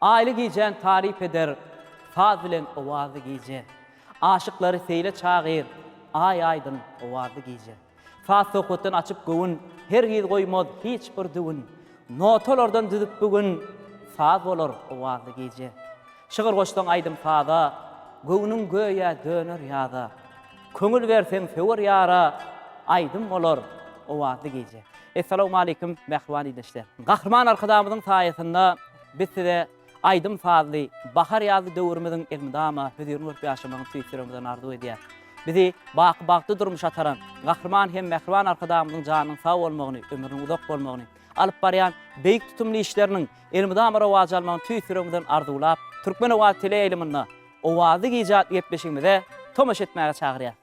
Aýly gijäni taryp eder, Saz bilen owazly gije. Aşyklary seýle çagyr, Aý aýdyň, owazly gije. Saz-söhbetden açyp göwün, Hergiz goýmaz hiç bir düwün. Notalardan düzüp bu gün, Saz bolar owazly gije. Şygyr goşsaň aýdym-saza, Göwnüň göýä döner ýaza. Köňül berseň söwer ýara, Aýdym bolar owazly gije. Essalawmaleýkim mähriban ildeşler! Gahryman Arkadagymyzyň saýasynda biz size aýdym-sazly, bahar-ýazly döwrümiziň elmydama hözirini görüp ýaşamagyny tüýs ýüregimizden arzuw edýäris. Bizi baky bagtly durmuşa ataran Gahryman hem mähriban Arkadagymyzyň janynyň sag bolmagyny, ömrüniň uzak bolmagyny, alyp barýan beýik tutumly işleriniň elmydama rowaç almagyny tüýs ýüregimizden arzuwlap, Türkmen owazy teleýaýlymynda Owazly gije atly gepleşigimize tomaşa etmäge çagyrýas.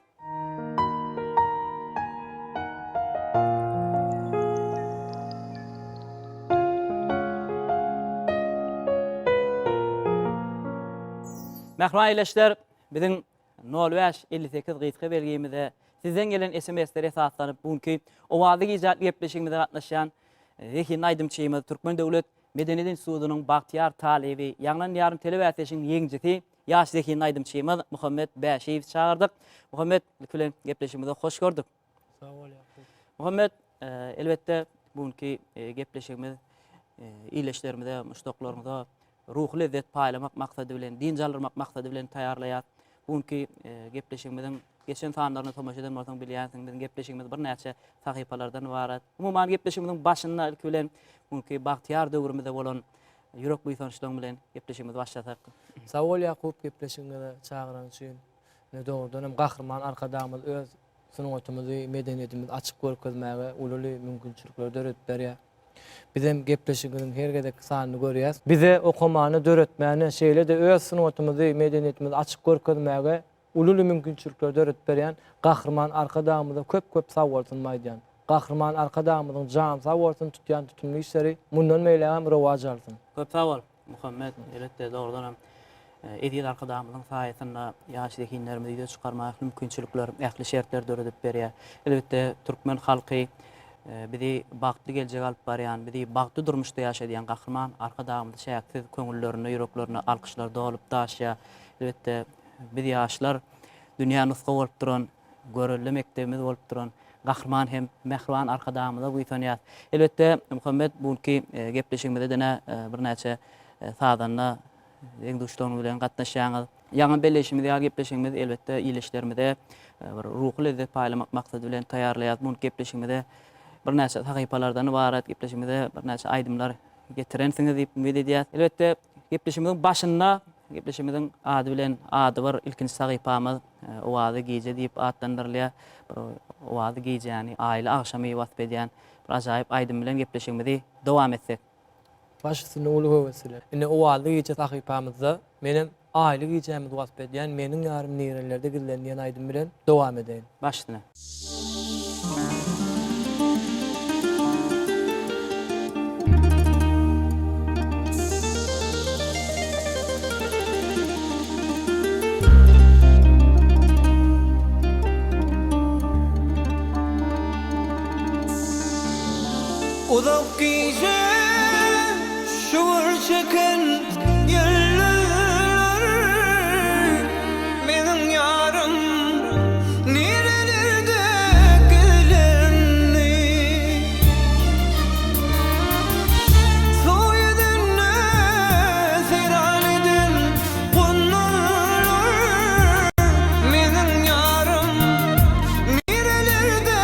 Mähriban ildeşler, biziň nol bäş 58 gysga belgimize sizden gelen SMS-lere esaslanyp, bu günki Owazly gije atly gepleşigimize gatnaşýan zehinli aýdymçymyz, Türkmen döwlet Medeniýet institutynyň bagtyýar talyby, Ýaňlan ýarym telebäsleşigiň ýeňijisi, ýaş zehinli aýdymçymyz Muhammet Bäşiýewi çagyrdyk. Muhammet, ilki bilen gepleşigimize hoş gördük. Sag bol, Ýakup. Muhammet, elbetde, bu günki gepleşigimiz ildeşlerimize, muşdaklarymyza ruhy lezzet paýlamak maksady bilen, dynç aldyrmak maksady bilen taýýarlaýarys. Bu günki gepleşigimiziň geçen sanlaryna tomaşa eden bolsaň bilýänsiň, biziň gepleşigimiz birnäçe sahypalardan ybarat. Umuman, gepleşigimiziň başynda ilki bilen bu günki bagtyýar döwrümize bolan ýürek buýsançlygyň bilen gepleşigimizi başlasak. Sag bol Ýakup gepleşigiňize çagyran üçin. Ine dogrudan hem Gahryman Arkadagymyz öz sungatymyzy, medeniýetimizi açyp görkezmäge uly-uly mümkinçilikleri döredip berýär. Bizem gepleşigiňiziň her gezekki sanyny görýäs. Bize okamany, döretmäne, şeýle-de öz sungatymyzy, medeniýetimizi açyp görkezmäge uly-uly mümkinçilikleri döredip berýän Gahryman Arkadagymyza köp-köp sagbolsunymy aýdýan. Gahryman Arkadagymyzyň jany sag bolsun, tutýan tutumly işleri mundan beýlägem rowaç alsyn. Köp sag bol, Muhammet. Elbetde, dogrudanam, eziz Arkadagymyzyň saýasynda ýaş zehinlerimizi ýüze çykarmaga ähli mümkinçilikler, ähli şertler döredip berýär. Elbetde, türkmen halky bizi bagtly geljege alyp barýan, bizi bagtly durmuşda ýaşadýan Gahryman Arkadagymyzy çäksiz köňüllerinde, ýüreklerinde alkyşlar dolup daşýar. Elbetde, biz ýaşlar dünýä nusga bolup duran görelde mekdebimiz bolup duran Gahryman hem mähriban Arkadagymyza buýsanýas. Elbetde, Muhammet, bu günki gepleşigimize dene birnäçe sazanda deň-duşlaryňyz bilen gatnaşýaňyz. Ýaňy belleýşimiz ýaly gepleşigimiz elbetde ildeşlerimize bir ruhy lezzet paýlamak maksady bilen taýýarlaýas. Bu günki gepleşigimize birnäçe sahypalardan ybarat gepleşigimize birnäçe aýdymlar getirensiňiz diýip umyt edýäs. Elbetde, gepleşigimiziň başynda gepleşigimiziň ady bilen adybir ilkinji sahypamyz Owazly gije diýip atlandyrylýar. Bir owazly gijäni, aýly agşamy wasp edýän bir ajaýyp aýdym bilen gepleşigimizi dowam etsek. Baş üstünde uly höwes bilen. Indi Owazly gije sahypamyzda menem Aýly gijämizi wasp edýän Meniň ýarym nirelerde gizlendi diýen aýdym bilen dowam edeýin. Baş üstüne. Uzak gije şugur çeken ýeller Meniň ýarym nirelerde gizlendi? Suw ýüzünde seýran eden gunlar Meniň ýarym nirelerde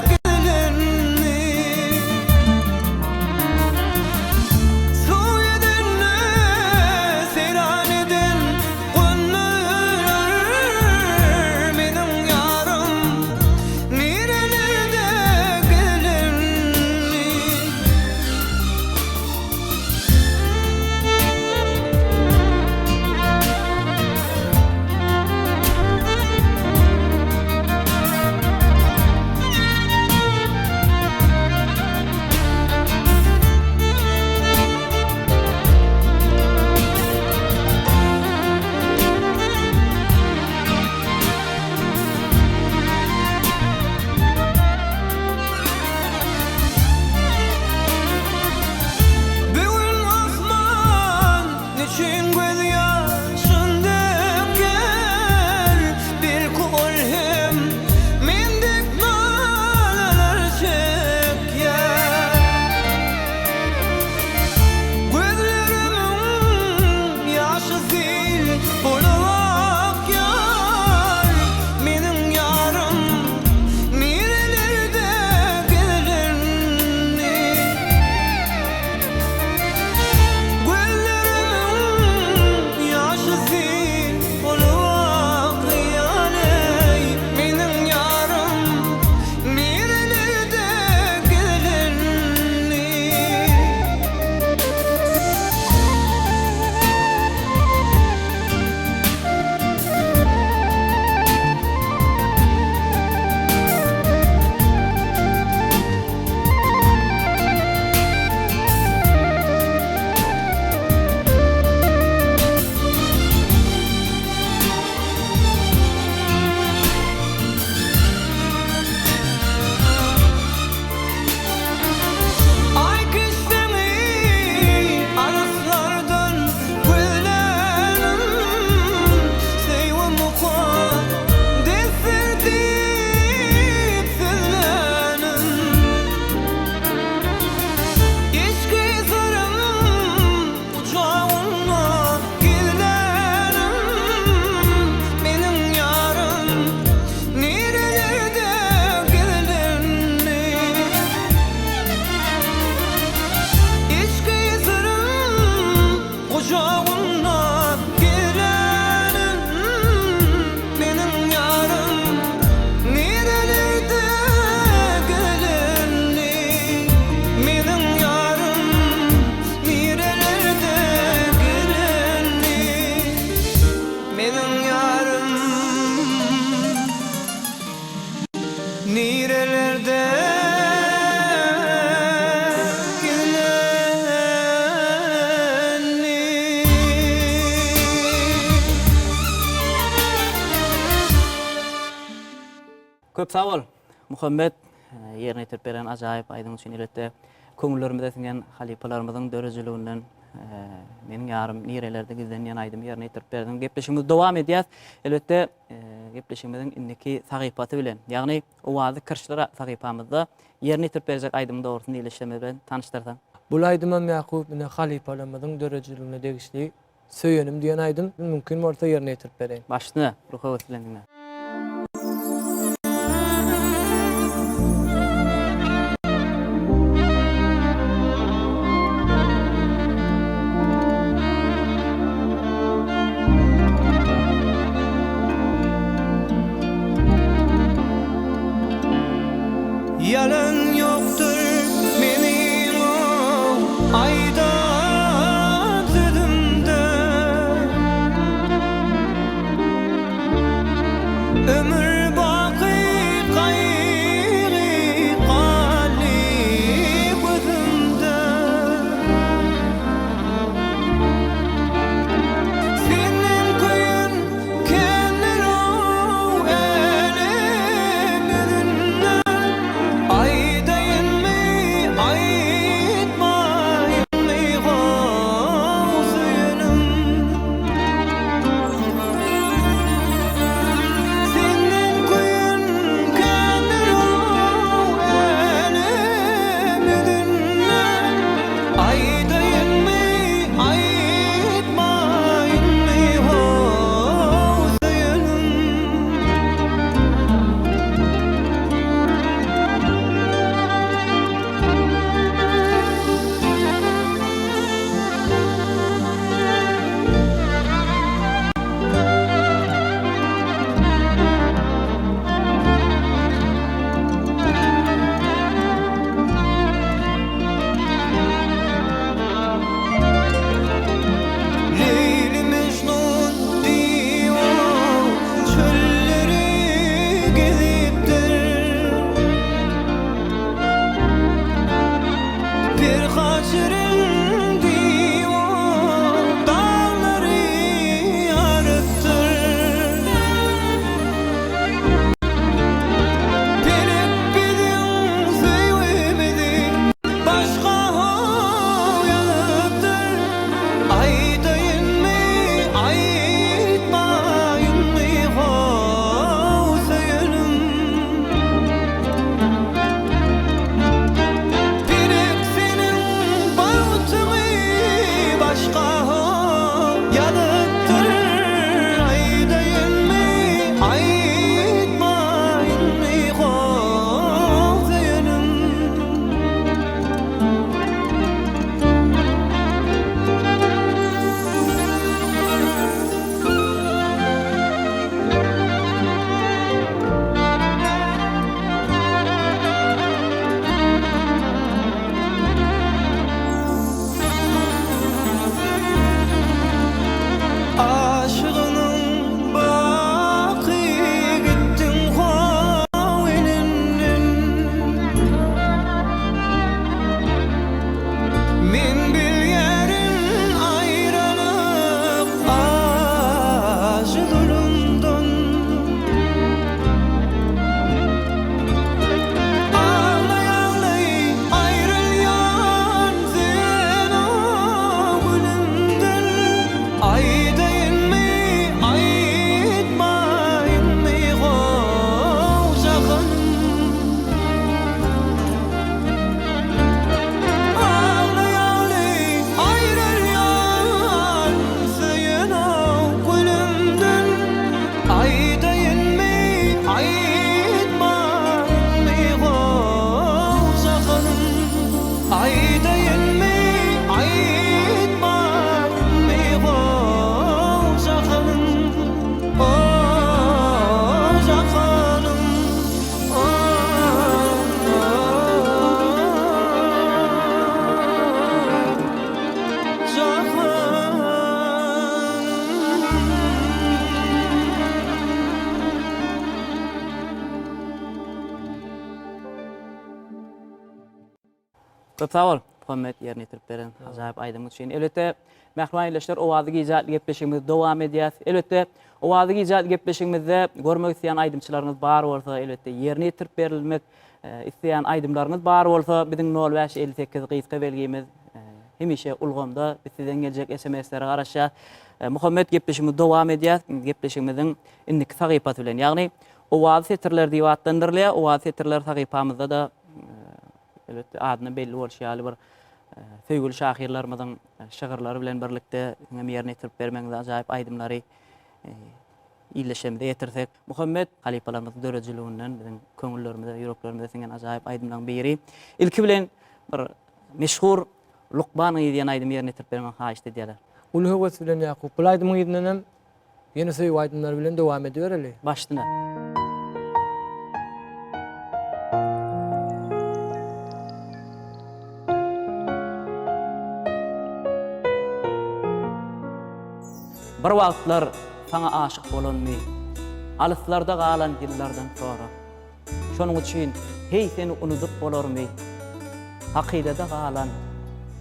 gizlendi? Köp sag bol, Muhammet, ýerine ýetirip beren ajaýyp aýdymyň üçin elbetde köňüllerimize siňen halypalarymyzyň döredijiliginden Meniň ýarym nirelerde gizlen diýen aýdymy ýerine ýetirip berdiň. Gepleşigimizi dowam edýäs. Elbetde, gepleşigimiziň indiki sahypasy bilen, ýagny Owazly kirşler sahypamyzda ýerine ýetirip berjek aýdymyň dogrusyny ildeşlerimiz bilen tanyşdyrsaň. Bul aýdymam Ýakup ine halypalarymyzyň döredijiligine degişli Söýenim diýen aýdym mümkin bolsa ýerine ýetirip bereýin. Baş üstüne, uly höwes bilen diňle. Ýalan ýokdur meniň o aýdan sözümde Ömür baky gaýgy galdy gözümde Senden köýen Kendir-ow älem ýüzünde Aýdaýynmy, aýtmaýynmy how söýenim. Senden köýen kendir-ow älem ýüzünde Aýdaýynmy, aýtmaýynmy how söýenim. Leýli Mejnun diwan çölleri gezipdir. Perhat Şirin diwan daglary ýarypdyr. Pelek biziň söýgimizi başga ýazypdyr. Aýdaýynmy, aýtmaýynmy how söýenim. Pelek seniň bagtyňy başga ýazypdyr. Aýdaýynmy, aýtmaýynmy how söýenim. Aşygynyň baky gitdiň how elinden. Men bilýärin aýralyk ajy zulumdan. Aglaý-aglaý aýrylýan sen o günümden. Aýdaýynmy, aýtmaýynmy goja hanym. Aglaý-aglaý aýrylýan söýen-ow gülümden. Aýdaýynmy, aýtmaýynmy goja hanym. Aýdaýynmy, aýtmaýynmy goja hanym. Goja hanym. Köp sag bol. Muhammet ýerine ýetirip beren ajaýyp aýdymyň üçin. Elbetde, mähriban ildeşler, Owazly gije atly gepleşigimizi dowam edýäs. Elbetde, Owazly gije atly gepleşigimizde görmek isleýän aýdymçylaryňyz bar bolsa, elbetde, ýerine ýetirip berilmek isleýän aýdymlaryňyz bar bolsa, biziň nol 5 58 gysga belgimiz hemişe ulgamda. Biz sizden geljek SMS-lere garaşýas. Muhammet, gepleşigimizi dowam edýäs. Gepleşigimiziň indiki sahypasy bilen, ýagny Owazly setirler diýip atlandyrylýar. Owazly setirler sahypamyzda-da Elbetde, adyndan belli bolşy ýaly bir söýgüli şahyrlarymyzyň şygyrlary bilen birlikde siziňem ýerine ýetirip bermegiňiz ajaýyp aýdymlary ildeşlerimize ýetirsek. Muhammet halypalarymyzyň döredijiliginden biziň köňüllerimize, ýüreklerimize siňen ajaýyp aýdymlaryň biri. Ilki bilen bir meşhur Lukman gyzy diýen aýdymy ýerine ýetirip bermegiňi haýyşt edýärler. Uly höwes bilen Ýakup. Bul aýdymyň yzyndan hem Ýene söýgi aýdymlary bilen dowam edibereli. Başdyna. Bir wagtlar saňa aşyk bolanymy, Alyslarda galan ýyllardan sora. Şonuň üçin heý seni unudyp bolarmy, Hakydada galan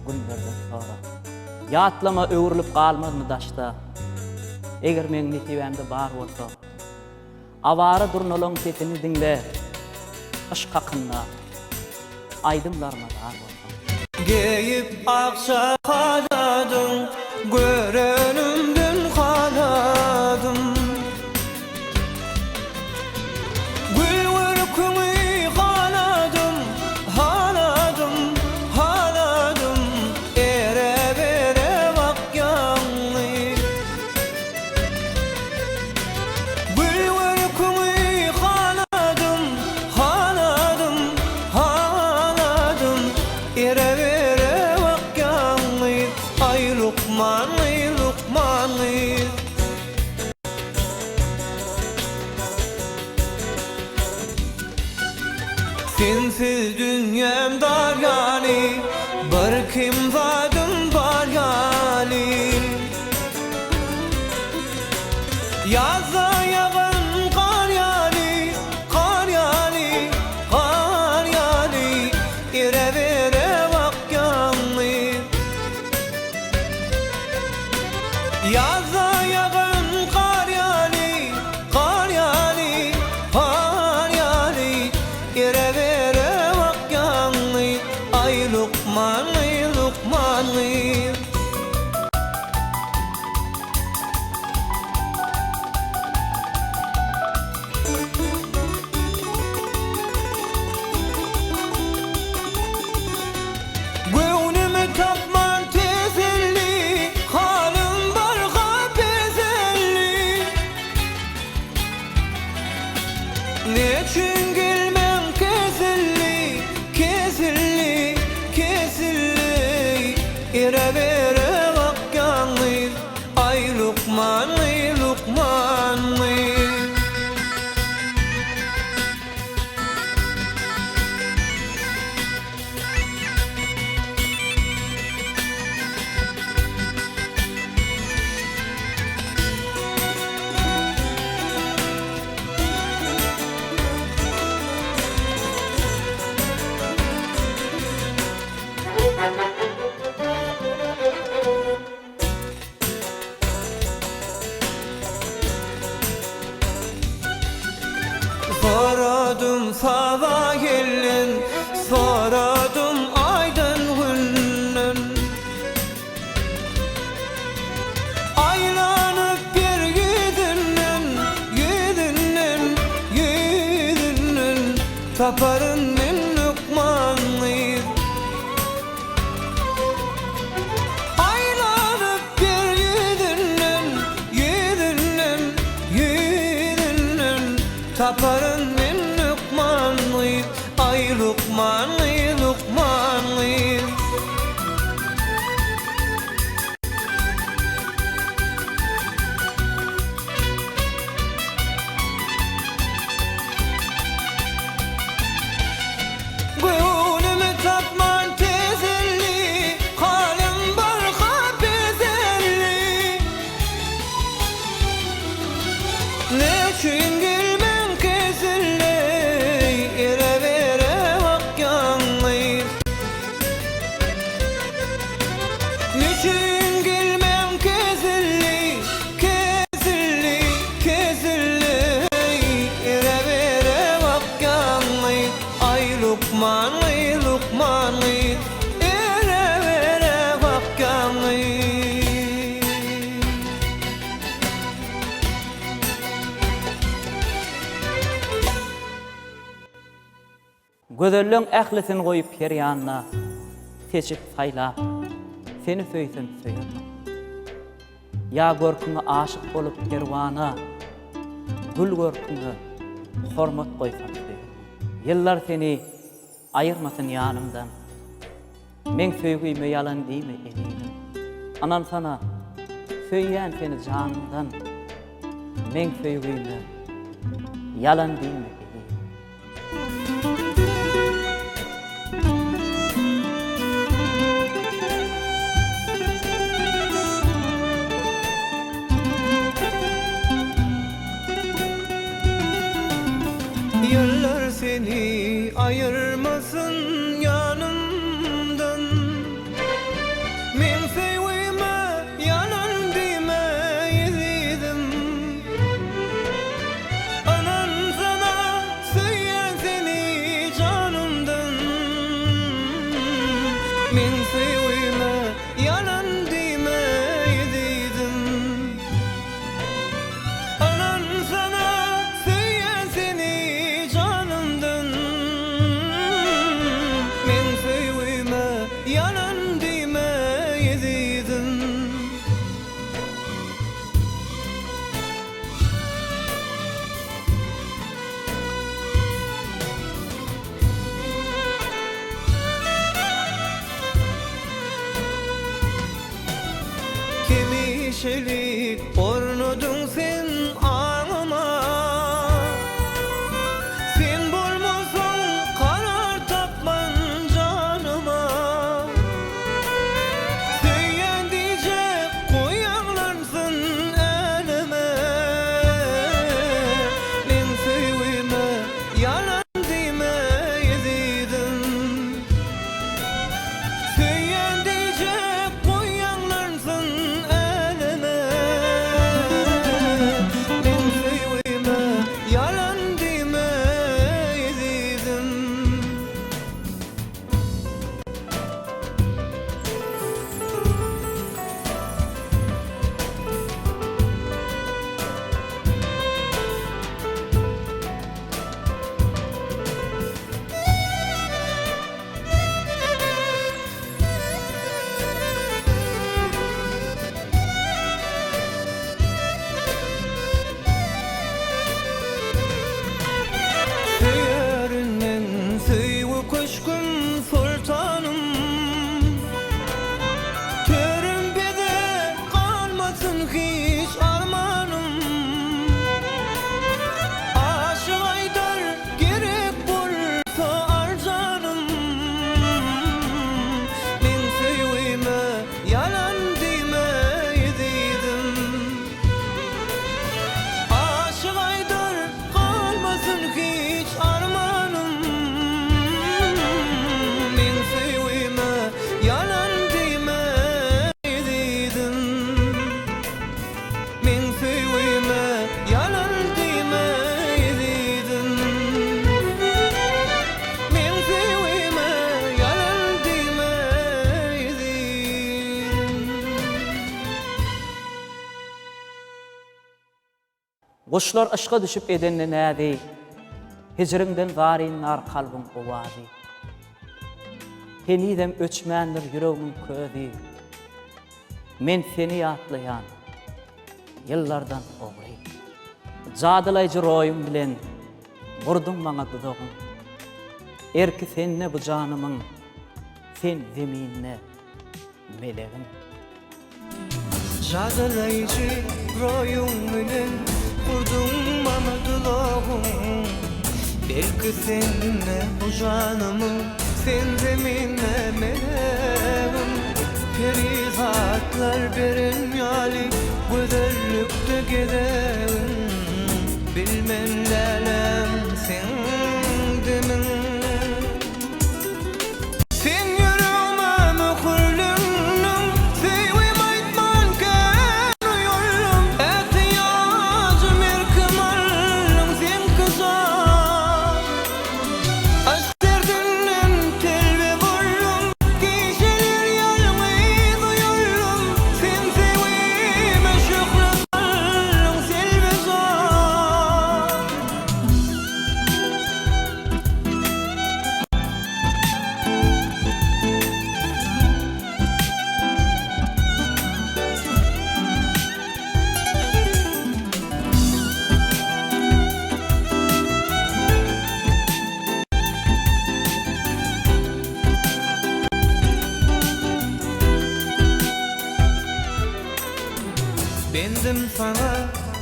günlerden sora. Ýatlama öwrülip galmazmy daşda, Eger meň nesibämde bar bolsa. Awara durnalaň sesini diňle, Yşk hakynda aýdymlaryma zar bolsaň. Geýip akja haladyň, Görenimden haladym. Gül görküňi haladym, haladym, haladym, Ere-bere bakýaňy. Gül görküňi haladym, haladym, haladym, Ere-bere bakýaňy, aý lukman gyz, lukman gyz. Sensiz dünýäm dar ýaly, Bir kim zadym bar ýaly. Ýazda ýagan gar ýaly, Gar ýaly, gar ýaly, Ere-bere bakýaň gyz. Ýazda ýagan gar ýaly, gar ýaly, gar ýaly, Ere-bere bakýaň gyz, aý lukman gyz, lukman gyz. Göwnüme tapman teselli, Halym barha peselli. Neçün gelmeň kesildi, kesildi, kesildi, Ere-bere bakýaň gyz, aý lukman gyz, lukman gyz. Soradym saba gelin, soradym aýdan günden. Aýlanyp ýer ýüzünden, ýüzünden, ýüzünden taparyn men lukman gyz. Aýlanyp ýer ýüzünden, ýüzünden, ýüzünden Taparyn men lukman gyz, aý lukman gyz, lukman gyz. Neçün gelmäň kesildi, kesildi, kesildi Ere-bere bakýaň gyz, aý lukman gyz, lukman gyz Ere-bere bakýaň gyz. Gözelleň ählisini goýup her ýanda, Seçip saýlap, seni söýsem söýerdim. Ýa görküňe aşyk bolup perwana, Gül görküňe hormat goýsam söýerdim. Ýyllar seni aýyrmasyn ýanymdan, Meň söýgüme ýalan diýme ezizim. Ynansana, söýýän seni janymdan, Meň söýgüme ýalan diýme ezizim. Ýyllar seni aýyrmasyn ýanymdan Meň söýgüme ýalan diýme ezizim Ynansana söýýän seni janymdan Meň söýgüme ýalan diýme ezizim Ynansana söýýän seni janymdan Meň söýgüme ýalan diýme ezizim. Hemişelik ornadyň sen aňyma Sen bolmasaň karar tapman janyma Söýýän diýjek goý aglansyn äleme Meň söýgüme ýalan diýme ezizim Söýýän diýjek goý ýaňlansyn äleme Meň söýgüme ýalan diýme ezizim. Söýerin men söýgi köşgüm soltanym Törüm bezeg galmasyn hiç armanym Aşyk aýdar gerek bolsa al janym Meň söýgüme ýalan diýme ezizim Aşyk aýdar galmasyn hiç armanym Meň söýgüme ýalan diýme ezizim Meň söýgüme ýalan diýme ezizim Meň söýgüme ýalan diýme ezizim. Guşlar yşka düşüp edende näzi, Hijriňden zarynlar kalbyň owazy. Henizem öçmändir ýüregmiň közi, Men seni ýatlaýan ýyllardan ogry. Jadylaýjy roýuň bilen gurduň maňa duzagyň. Erki sende bu janymyň, sen zeminde melegim. Jadylaýjy roýuň bilen gurduň maňa duzagyň. Belki sende bu janymyň, sen zeminde melegim. Perizatlar beren ýaly gözellikde gezegin. Bilmen läläm seň demiň. Sen ýüregime möhürlendiň. Bendim saňa,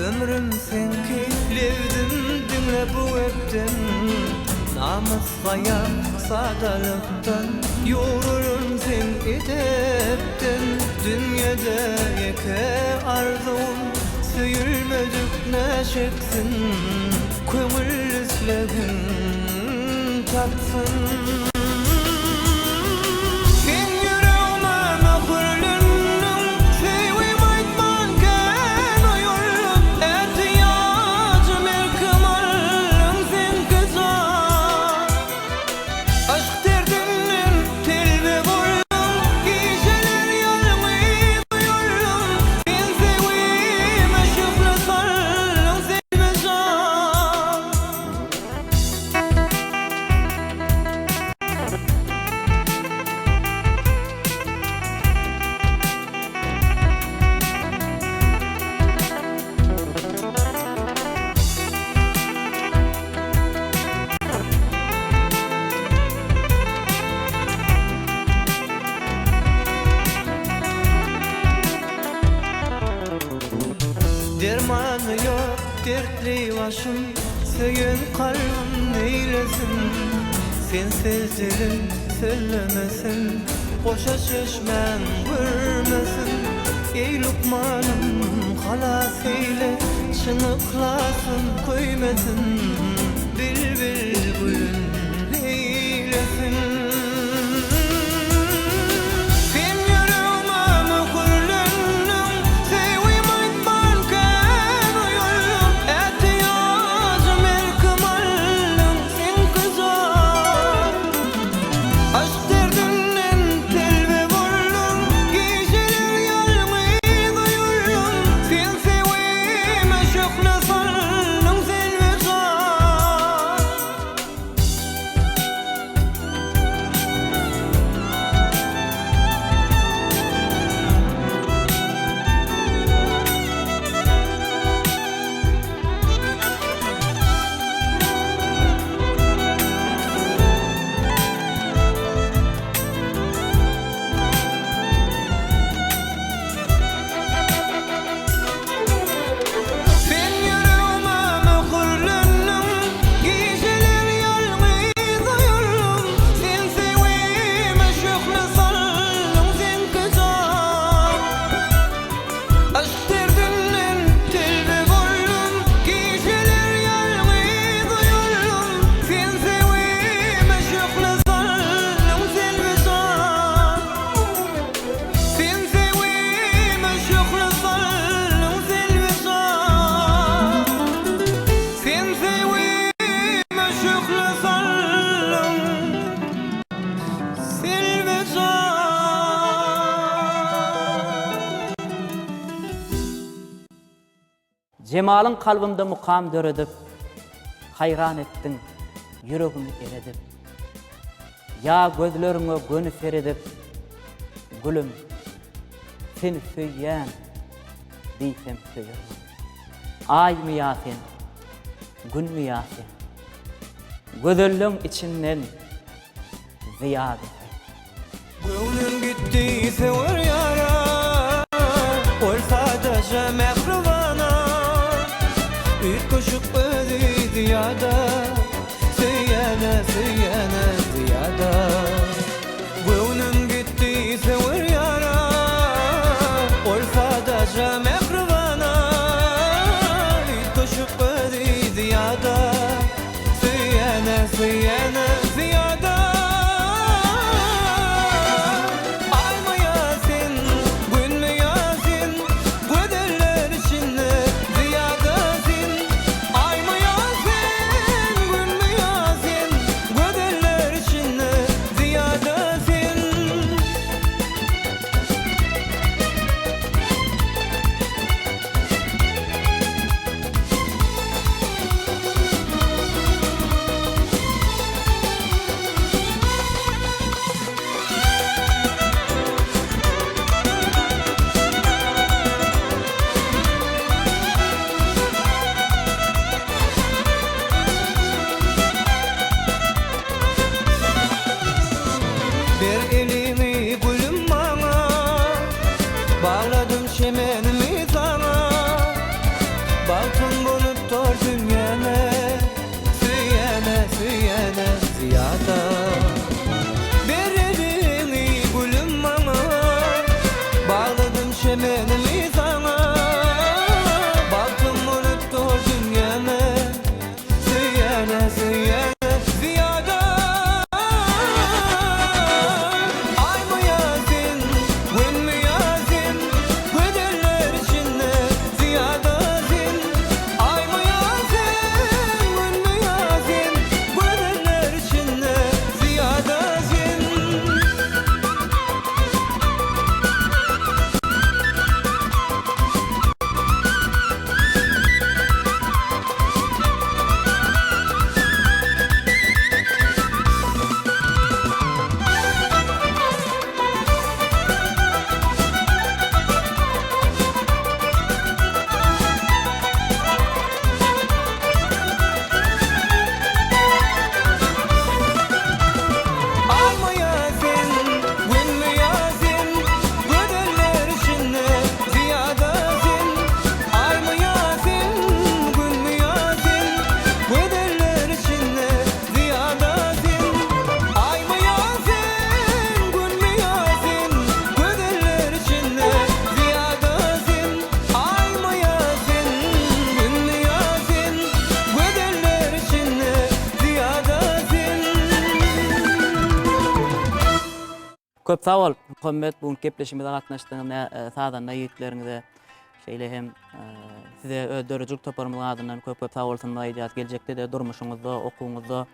ömrüm seňki, Lebzim diňle bu gepden. Namys haýa sadalykdan, Ýugrulan sen edepden. Dünýede ýeke arzuwym, Söýülmedik näşeksin, Köňül islegin tapsyn. Sen ýüregime möhürlendiň, Söýgim aýtman kän oýuldym, Ätiýajym erkim aldyň seňki jan. Yşk derdinden telbe boldum, Gijeler ýalňyz duýuldym, Sen söýgime şöhle saldyň Selbe jan. Dermany ýok dertli başym, Söýen kalbym neýlesin? Sensiz dilim sözlemesin, Goşa çeşmäň görmesin. Eý lukmanym halas eýle, Çyn yhlasym köýmesin. Bilbil gülün leýlesin. Sen ýüregime möhürlendiň, Söýgim aýtman kän oýuldym, Ätiýajym erkim aldyň, seňki jan. Yşk derdinden telbe boldum, Gijeler ýalňyz oýuldym, Sen söýgime şöhle saldyň, Selbe jan. Sen ýüregime möhürlendiň, Gijeler ýalňyz oýuldym, Sen söýgime şöhle saldyň, Seňki jan. Yşk derdinden telbe boldum, Gijeler ýalňyz oýuldym, Sen söýgime şöhle saldyň, Selbi jan. Sen söýgime şöhle saldyň, Selbi jan. Sen söýgime şöhle saldyň, Selbi jan. Jemalyň kalbymda mukam döredip, Haýran etdiň, ýüregimi eredip. Ýa gözleriňe göni seredip, Gülüm, seni söýýän diýsem söýermiň? Aýmy ýa sen, Günmi ýa sen? Gözelleň içinden zyýada sen. Göwnüm gitdi söwer ýara, Ol sadaja mähribana. Üýtgeşik özi zyýada, Söýýäne, söýýäne zyýada. Göwnüm gitdi söwer ýara, Ol sadaja mähribana. Üýtgeşik özi zyýada, Söýýäne, söýýäne zyýada. Aýmy ýa sen, Günmi ýa sen, Gözeller içinde zyýada sen. Aýmy ýa sen, Günmi ýa sen, Gözeller içinde zyýada sen. Ber eliňi gülüm maňa, Bagladym çemenimi saňa. çemenimi saňa Bagtym bolup dol dünýäme Söýýäne söýýäne zyýada Aýmy ýa sen, Günmi ýa sen Gözeller içinde zyýada sen Aýmy ýa sen, Günmi ýa sen Gözeller içinde zyýada sen. Aýmy ýa sen, Günmi ýa sen, Gözeller içinde zyýada sen. Aýmy ýa sen, Günmi ýa sen, Gözeller içinde zyýada sen. Aýmy ýa sen, Günmi ýa sen, Gözeller içinde zyýada sen. Aýmy ýa sen, Günmi ýa sen, Gözeller içinde zyýada sen. Köp sag bol, Muhammet, bu günki gepleşigimize gatnaşdygyňyz sazanda ýigitleriňize, şeýle hem size öz döredijilik toparymyzyň adyndan köp-köp sag bolsunymyzy aýdýarys. Geljekde-de durmuşyňyzda, okuwyňyzda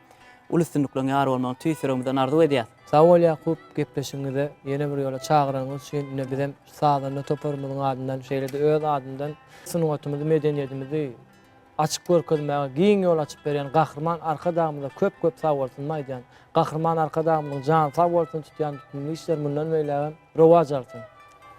uly üstünlikleriň ýar bolmagyny tüýs ýüregimizden arzuw edýäris. Sag bol Ýakup, gepleşigiňize ýene bir ýola çagyranyňyz üçin, ine bizem sazanda toparymyzyň adyndan, şeýle-de öz adymdan sungatymyzy, medeniýetimizi açyp görkezmäge giň ýol açyp berýän Gahryman Arkadagymyza köp-köp sagbolsunymy aýdýan. Gahryman Arkadagymyzyň jany sag bolsun, tutýan tutumly işleri mundan beýlägem rowaç alsyn.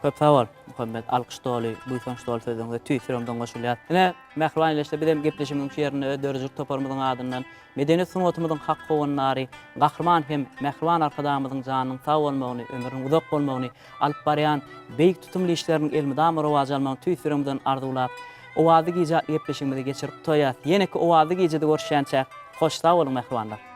Köp sag bol, Muhammet, alkyş doly, buýsanç doly sözleriňize tüýs ýüregimden goşulýas. Ine, mähriban ildeşler, bizem gepleşigimiziň şu ýerinde öz döredijilik toparymyzyň adyndan medeniýet sungatymyzyň hak howandary, Gahryman hem mähriban Arkadagymyzyň janynyň sag bolmagyny, ömrüniň uzak bolmagyny, alyp barýan beýik tutumly işleriniň elmydama rowaç almagyny tüýs ýüregimizden arzuwlap, Owazly gije atly gepleşigimizi geçirip gutaýas. Ýeneki owazly gijede görüşýänçäk, hoş sag boluň mähribanlar!